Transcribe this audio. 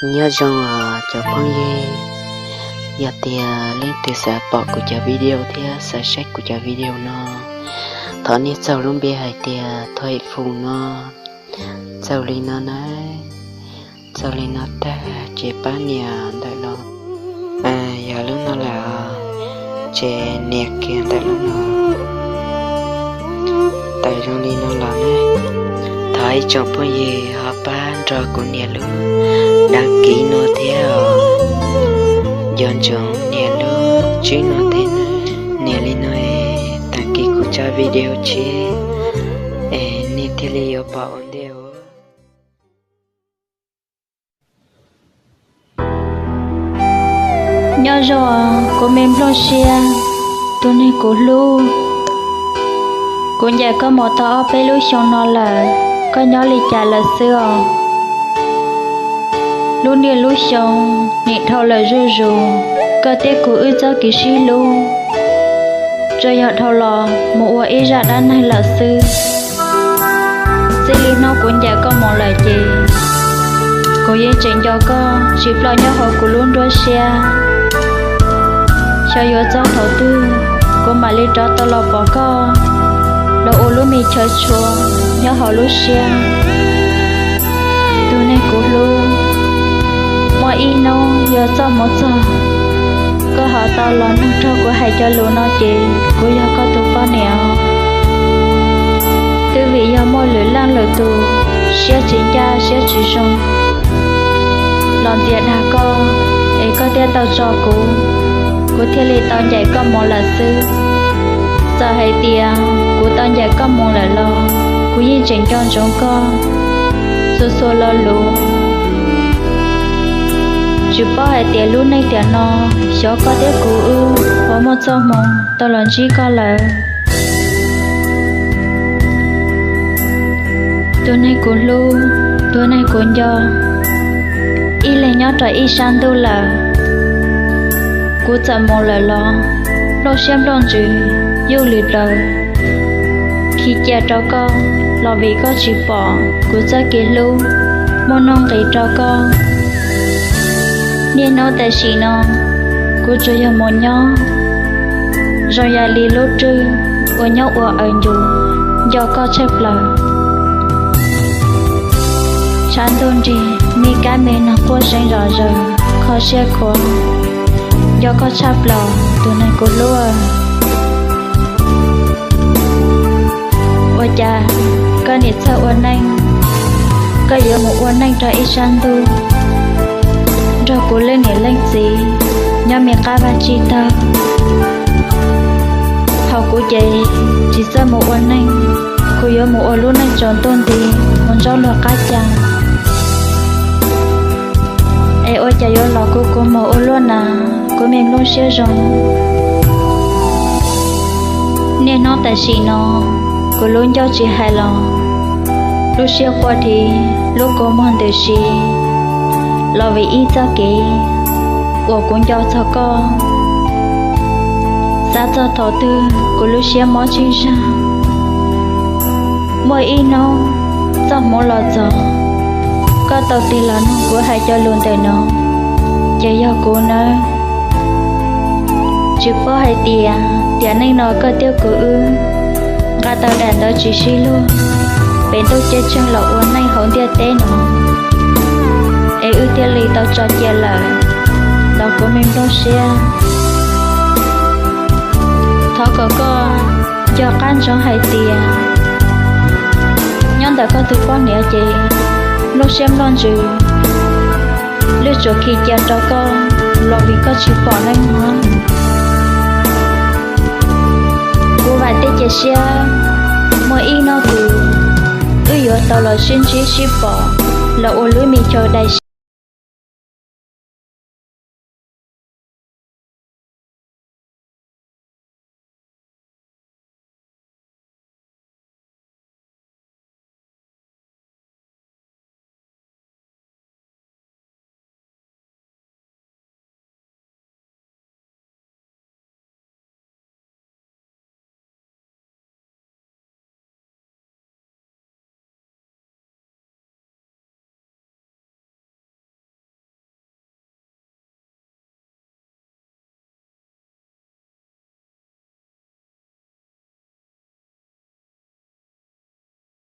Nyob zoo os cov phooj ywg, yog tias leej twg xav pom kuv cov video thiab xav saib kuv cov video no, thov nej txaug lub npe hais tias Thoj Ib Fus no. Txaug li no na, txaug li no tag ces pab nias ntawm no. Yog lub no lawm, ces nias kiag ntawm lub no. Tawm zoo li no los na, thov ib tsoom phooj ywg ho pab nrog kuv nias lub đăng ký no thiab os. Nco ntsoov nias lub tswb no thiab na. Nias li no es tag kis kuv tso video tshiab es nej thiaj li yuav pom ua ntej os. Nyob zoo kuv me nplooj siab, tus neeg kuv hlub. Kuv ncaim koj mus tau ob peb lub xyoo no lawm, koj nyob li cas lawm xwb os? Lub niaj lub xyoo nim dhau lawm zuj zus, koj thiab kuv wb txoj kev sib hlub tsuas yog dhau los mus ua ib zaj dab neeg lawm xwb. Txij li hnub kuv ncaim koj mus lawm ces kuv yeej tseem nco koj tsis ploj nyob hauv kuv lub nruab siab. Xyov yuav txog thaum twg kuv mam li rov tau los pom koj los ua lub me chaw tshua nyob hauv lub siab. Tus neeg kuv hlub, muaj ib hnub yog txoj hmoov txog, koj ho tau los nug rau kuv hais cov lus no ces kuv yog koj tus poj niam. Twb vim yog muaj lwm leej lwm tus siab tsis ncaj siab tsis zoo los ntxias dag koj, es koj thiaj tau tso kuv, kuv thiaj li tau ncaim koj mus lawm xwb. Txawm hais tias kuv tau ncaim koj mus lawm los kuv yeej tseem nco ntsoov koj txhua txhua lo lus. Tsis paub hais tias lub neej tiam no xyov koj thiab kuv wb puas muaj txoj hmoo tau los ntsib koj lawm. Tus neeg kuv hlub, tus neeg kuv nco, ib leeg nyob rau ib sab ntuj lawm. Kuv txawm mus lawm los nplooj siab nplooj ntsws yuj lwm plaws khi cia rau koj los vim koj tsis pom kuv txoj kev hlub muaj nuj nqis rau koj. Niaj hnub tam sim no kuv tsuas yog mus nyob zoo yam li lub rwg uas nyob ua aws ncus nco koj tshaj plaws. Tshav ntuj nrig me kab me noog quaj seev zom zaws kho siab khuav, nco koj tshaj plaws tus neeg kuv hlub. Ua cas koj nim txawj ua neej, koj yuav mus ua neej rau ib sab ntuj nrog kuv leej niam leej txiv nyob me qab vaj tsib taug. Thaum kuv ces tsis txawj mus ua neej, kuv yuav mus ua lub neej tsaus ntuj nti mus ntsaub luag qab ca. Es ua cas yuav los kuv kuv mus ua luaj na, kuv me nplooj siab zoo. Niaj hnub tam sim no kuv lub ncauj tsis hais los, lub siab quaj dhi, lub kua muag ntws si los vim ib txoj kev uas kuv nco txog koj. Xav txog thaum twg kuv lub siab mob tsheej zag. Muaj ib hnub txoj hmoov los txog, koj tau tig los nug kuv hais cov lus ntawm no, ces yog kuv nawb. Tsis paub hais tias tiam neej no koj thiab kuv wb nqa tau daim ntawv tsis sib luag, pem ntuj ceeb tsheej los ua neej hauv ntiaj teb no, es wb thiaj li tau tso cia lawm los kuv me nplooj siab. Thov kom koj nco qab ntsoov hais tias nyob ntawm koj tus poj niam ces nplooj siab nplooj ntsws, lwj tsuas khi cia rau koj los vim koj tsis pom neej no. Kuv vam thiab cia siab muaj ib hnub twg wb yuav tau los sib ntsib sib pom los ua lub me chaw dai